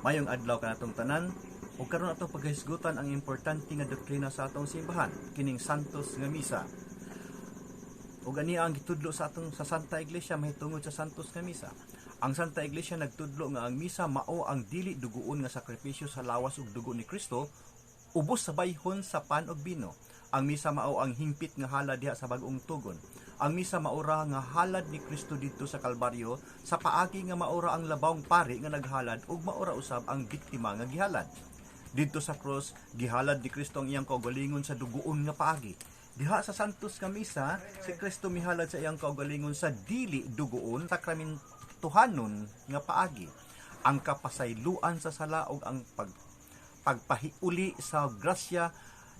Mayong adlaw kanatong tanan ug karon atong paghisgutan ang importante nga doktrina sa atong simbahan, kining Santos nga Misa. Ug ani ang gitudlo sa atong sa Santa Iglesia mahitungod sa Santos nga Misa. Ang Santa Iglesia nagtudlo nga ang misa mao ang dili duguon nga sakripisyo sa lawas ug dugo ni Kristo ubos sa bayhon sa pan ug bino. Ang misa mao ang hingpit nga halad diha sa bag-ong tugon. Ang misa maura nga halad ni Kristo didto sa Kalbaryo sa paagi nga maura ang labawng pari nga naghalad ug maura usab ang biktima nga gihalad. Didto sa cross, gihalad ni Kristo ang iyang kaugalingon sa duguon nga paagi. Diha sa Santos nga Misa, si Kristo mihalad sa iyang kaugalingon sa dili duguon sakramentuhanon nga paagi. Ang kapasayloan sa sala ug ang pagpahiuli sa grasya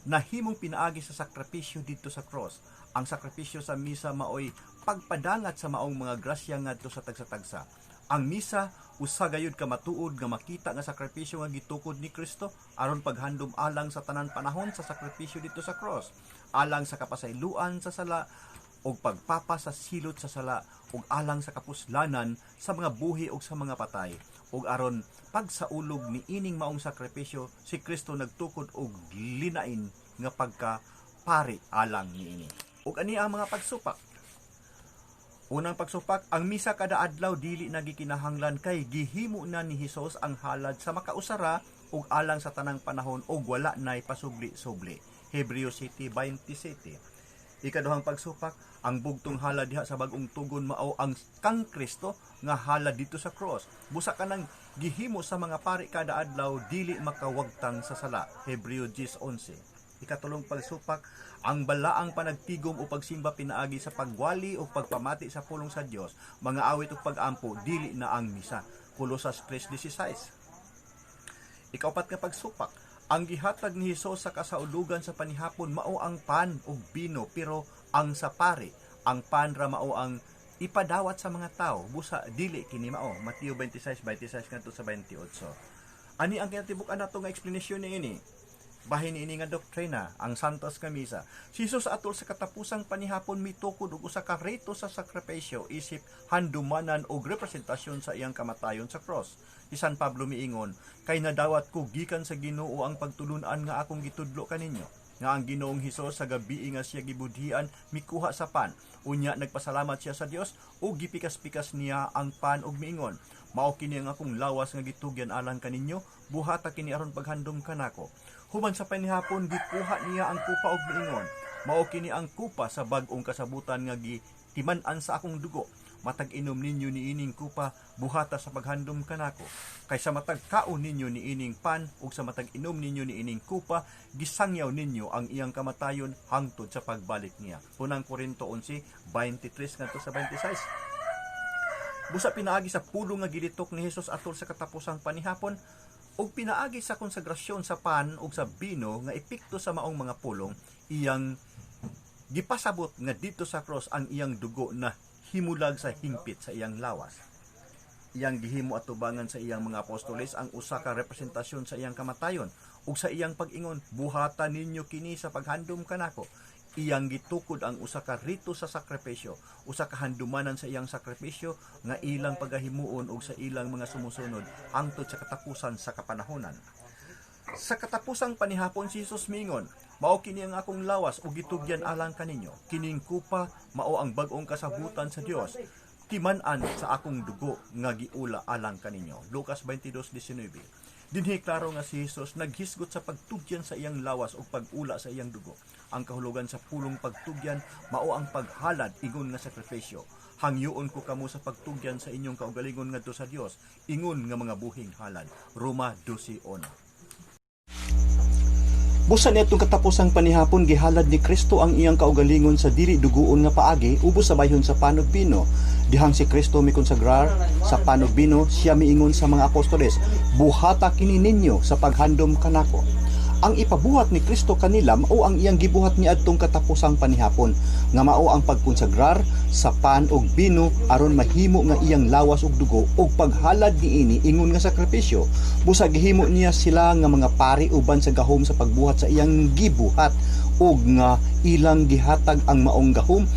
nahimong pinaagi sa sakripisyo didto sa cross. Ang sakripisyo sa misa maoy pagpadangat sa maong mga grasya ngadto sa tagsa-tagsa. Ang misa usa gayud ka matuod nga makita nga sakripisyo nga gitukod ni Kristo aron paghandom alang sa tanan panahon sa sakripisyo didto sa cross, alang sa kapasayloan sa sala ug pagpapa sa silot sa sala ug alang sa kapuslanan sa mga buhi ug sa mga patay, ug aron pagsaulog ni ining maong sakripisyo, si Kristo nagtukod og linain nga pagka pari alang niini. Ug ani ang mga pagsupak. Unang pagsupak, ang misa kada adlaw dili na gikinahanglan kay gihimo na ni Hesus ang halad sa makausara ug alang sa tanang panahon ug wala nay pasubli-subli. Hebreo 7:27. Ikaduhang pagsupak, ang bugtong halad diha sa bag-ong tugon mao ang kang Kristo nga halad didto sa cross. Busa kanang gihimo sa mga pari kada adlaw dili makawagtang sa sala. Hebreo 10:11. Ikatulong pagsupak, ang balaang panagtigom o pagsimba pinaagi sa pagwali o pagpamati sa pulong sa Dios, mga awit ug pagampo, dili na ang misa. Colosas 3:16. Ikaupat nga pagsupak, ang gihatag ni Hesus sa kasaulugan sa panihapon mao ang pan ug bino, pero ang sa pari, ang pan ra mao ang ipadawat sa mga tao, busa dili kini mao. Mateo 26:26 ngadto sa 28. Ani ang kinatibuk-an nato nga explanation niini. Bahin niini nga doktrina, ang Santos nga Misa. Si Jesus atol sa katapusang panihapon mitukod og usa ka rito sa sakripisyo isip handumanan og representasyon sa iyang kamatayon sa cross. Si San Pablo miingon, "Kay nadawat ko gikan sa Ginoo ang pagtulun-an nga akong gitudlo kaninyo, nga ang Ginoong Hesus, sa gabi nga siya gibudhian, mikuha sa pan. Unya nagpasalamat siya sa Dios ug gipikas-pikas niya ang pan ug miingon, 'Mao kini ang akong lawas nga gitugyan alang kaninyo, buhata kini aron paghandom kanako.' Human sa panihapon, gikuha niya ang kupa ug miingon, 'Mao kini ang kupa sa bag-ong kasabutan nga gitiman-an sa akong dugo. Matag inom ninyo niining kupa, buhata sa paghandom kanako. Kay sa matag kaon ninyo niining pan ug sa matag inom ninyo niining kupa, gisangyaw ninyo ang iyang kamatayon hangtod sa pagbalik niya.'" Unang Korinto 11:23 ngadto sa 26. Busa pinaagi sa pulong nga gilitok ni Hesus atol sa katapusang panihapon ug pinaagi sa konsagrasyon sa pan ug sa bino nga epekto sa maong mga pulong, iyang gipasabot nga didto sa cross ang iyang dugo na himulag sa hingpit sa iyang lawas. Iyang gihimo atubangan sa iyang mga apostoles ang usa ka representasyon sa iyang kamatayon ug sa iyang pag-ingon, "Buhata ninyo kini sa paghandom kanako," iyang gitukod ang usa ka rito sa sakripisyo, usa ka handumanan sa iyang sakripisyo nga ilang pagahimuon ug sa ilang mga sumusunod hangtod sa katapusan sa kapanahonan. Sa katapusang panihapon, si Jesus mingon, "Mao kini ang akong lawas ug gitugyan alang kaninyo. Kining kupa mao ang bag-ong kasabutan sa Dios, timan-an sa akong dugo nga giula alang kaninyo." Lucas 22:19. Dinhi klaro nga si Jesus naghisgot sa pagtugyan sa iyang lawas ug pag-ula sa iyang dugo. Ang kahulugan sa pulong pagtugyan mao ang paghalad ingon nga sakripisyo. Hangyoon ko kamo sa pagtugyan sa inyong kaugalingon ngadto sa Dios ingon nga mga buhing halad. Roma 12:1. Busa niadtong katapusang panihapon, gihalad ni Kristo ang iyang kaugalingon sa dili duguon nga paagi ubos sa bayhon sa pan ug bino. Dihang si Kristo mikonsagrar sa pan ug bino, siya miingon sa mga apostoles, "Buhata kini ninyo sa paghandom kanako." Ang ipabuhat ni Kristo kanila mao ang iyang gibuhat niadtong katapusang panihapon, nga mao ang pagkonsagrar sa pan ug bino aron mahimo nga iyang lawas ug dugo ug paghalad niini ingon nga sakripisyo. Busa gihimo niya sila nga mga pari uban sa gahom sa pagbuhat sa iyang gibuhat, ug nga ilang gihatag ang maong gahom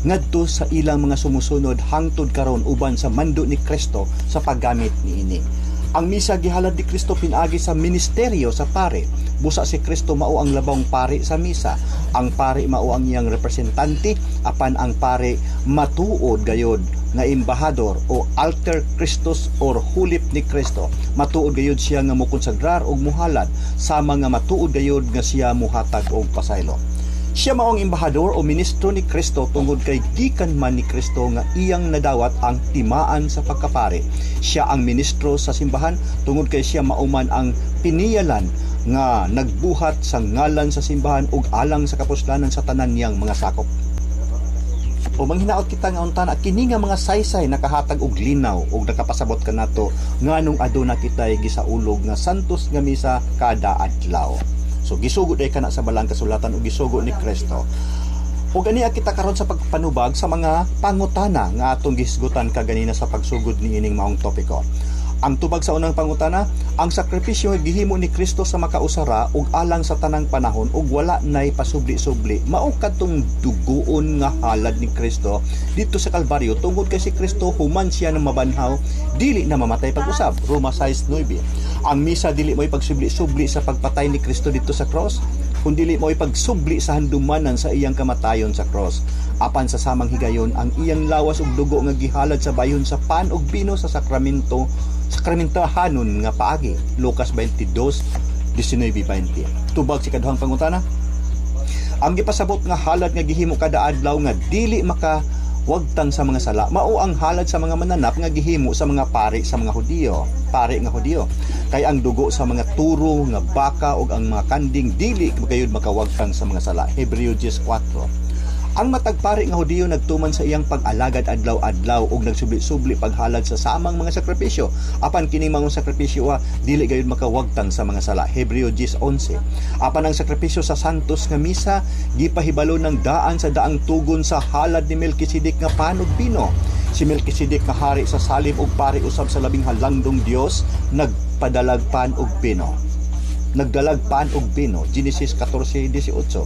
ngadto sa ilang mga sumusunod hangtod karon uban sa mando ni Kristo sa paggamit niini. Ang misa gihalad ni Kristo pinaagi sa ministeryo sa pare. Busa si Kristo mao ang labawng pari sa misa. Ang pari mao ang iyang representante, apan ang pare matuod gayod nga embahador o alter Christus or hulip ni Kristo. Matuod gayod siya nga mokonsagrar og muhalad, sama nga matuod gayod nga siya muhatag og pasaylo. Siya mao ang embahador o ministro ni Kristo tungod kay gikan man ni Kristo nga iyang nadawat ang timaan sa pagkapari. Siya ang ministro sa simbahan tungod kay siya mao man ang piniyalan nga nagbuhat sa ngalan sa simbahan ug alang sa kapuslanan sa tanan niyang mga sakop. O manghinaot kita nga unta na kini nga mga saysay nakahatag og linaw ug nakapasabot kanato nganong aduna kitay gisaulog nga santos nga misa kada adlaw. So gisugo day kana sa Balaang Kasulatan ug gisugo ni Kristo. Ug ania kita karon sa pagpanubag sa mga pangutana nga atong gihisgutan kaganina sa pagsugod niining maong topiko. Ang tubag sa unang pangutana, ang sakripisyo nga gihimo ni Kristo sa makausara ug alang sa tanang panahon ug wala nay pasubli-subli, mao kadtong dugoon nga halad ni Kristo didto sa Kalbaryo tungod kay si Kristo, human siya ng mabanhaw, dili na mamatay pag-usab. Roma 6:9. Ang misa dili mo'y pagsubli-subli sa pagpatay ni Kristo didto sa cross, kundili mo'y pagsubli sa handumanan sa iyang kamatayon sa cross. Apan sa samang higayon, ang iyang lawas ug dugo nga gihalad sa bayon sa pan ug bino sa sakramento, sakramentahanon nga paagi. Lucas 22:19-20. Tubag sa ikaduhang pangutana, ang gipasabot nga halad nga gihimo kada adlaw nga dili maka wagtang sa mga sala mao ang halad sa mga mananap nga gihimo sa mga pari sa mga Hudiyo, pari nga Hudiyo, kay ang dugo sa mga turo nga baka ug ang mga kanding dili gayud makawagtang sa mga sala. Hebreo 10:4. Ang matag pari nga Hudiyo nagtuman sa iyang pag-alagad adlaw-adlaw ug nagsubli-subli paghalad sa samang mga sakripisyo, apan kining mga sakripisyo dili gayud makawagtang sa mga sala. Hebreo 10:11. Apan ang sakripisyo sa santos nga misa gipahibalo ng daan sa daang tugon sa halad ni Melkisedek nga pan ug bino. Si Melkisedek nga hari sa Salem ug pari usab sa labing halangdong Dios nagpadalag pan ug bino. Nagdalag pan ug bino. Genesis 14:18.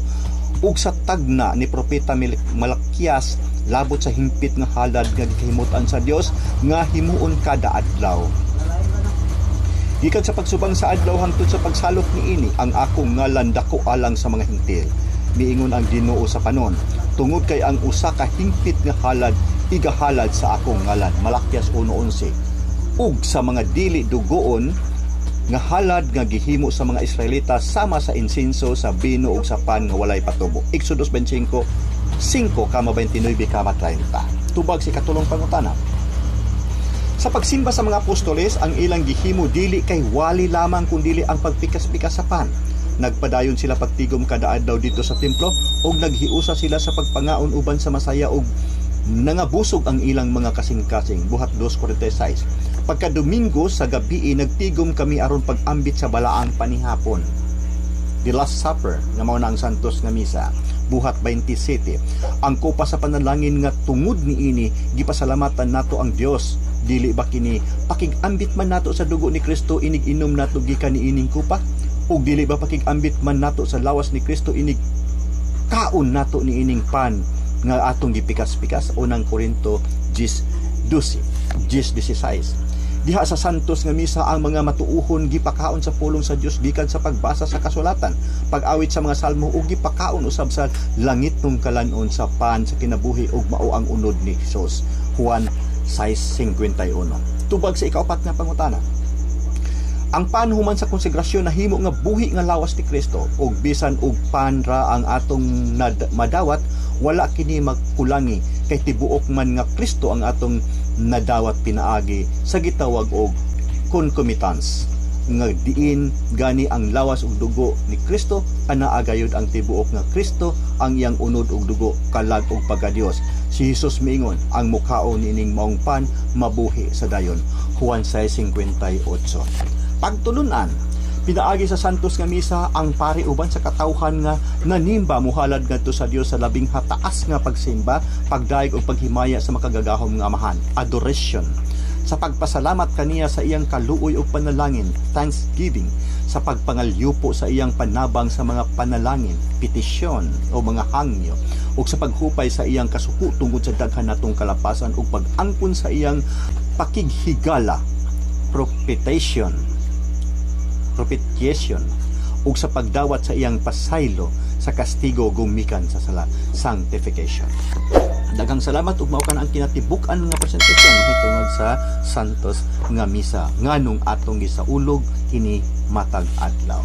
Ug sa tagna ni Propeta Malakias labot sa hingpit nga halad nga gikahimutan sa Dios nga himuon kada adlaw. Gikan sa pagsubang sa adlaw hangtod sa pagsalop niini, ang akong ngalan dako alang sa mga Hentil. Miingon ang Ginoo sa panon, tungod kay ang usa ka hingpit nga halad igahalad sa akong ngalan. Malakias 1:11. Ug sa mga dili dugoon nga halad nga gihimo sa mga Israelita sama sa insenso, sa bino ug sa pan nga walay patubo. Exodus 25:5, 29, 30. Tubag sa ikatulong pangutana. Sa pagsimba sa mga apostoles, ang ilang gihimo dili kay wali lamang kundili ang pagpikas-pikas sa pan. Nagpadayon sila pagtigom kada adlaw didto sa templo ug naghiusa sila sa pagpangaon uban sa masaya ug nangabusog ang ilang mga kasing-kasing. Buhat 2:46. Pagka Domingo sa gabi, nagtigom kami aron pag-ambit sa balaang panihapon. The Last Supper nga mao na ang santos nga misa. Buhat 27. Ang kopa sa panalangin nga tungod niini gipasalamatan nato ang Dios. Dili ba kini pakig-ambit man nato sa dugo ni Kristo inig inom nato gikan niining kupa? Ug dili ba pakig-ambit man nato sa lawas ni Kristo inig kaon nato niining pan nga atong gipikas-pikas? Unang Korinto 10:12, 10:16. Diha sa santos nga misa, ang mga matuuhon gipakaon sa pulong sa Dios gikan sa pagbasa sa kasulatan, pag-awit sa mga salmo ug gipakaon usab sa langitnong kalan-on sa pan sa kinabuhi ug mao ang unod ni Hesus. Juan 6:51. Tubag sa ikaapat nga pangutana. Ang pan human sa konsegrasyon nahimo nga buhi nga lawas ni Kristo ug bisan og pan ra ang atong madawat, wala kini magkulangi kay tibuok man nga Kristo ang atong nadawat pinaagi sa gitawag og concomitance, nga diin gani ang lawas ug dugo ni Kristo anaa gayud ang tibuok nga Kristo, ang iyang unod ug dugo, kalag ug pagkadiyos. Si Hesus miingon, "Ang mukaon niining maong pan mabuhi sa dayon." Juan 6:58. Pagtulunan, pinaagi sa santos nga misa, ang pari uban sa katawhan nga nanimba muhalad ngadto sa Dios sa labing hataas nga pagsimba, pagdayeg ug paghimaya sa makagagahom nga Amahan, adoration. Sa pagpasalamat kaniya sa iyang kaluoy ug panalangin, thanksgiving, sa pagpangalyupo sa iyang panabang sa mga panalangin, petisyon o mga hangyo, ug sa paghupay sa iyang kasuko tungod sa daghan natong kalapasan ug pag-angkon sa iyang pakighigala. propitiation propitiation ug sa pagdawat sa iyang pasaylo sa kastigo gumikan sa sala, sanctification. Daghang salamat ug mao kana ang kinatibuk-an nga presentasyon mahitungod sa Santos nga Misa nganong atong gisaulog kini matag adlaw.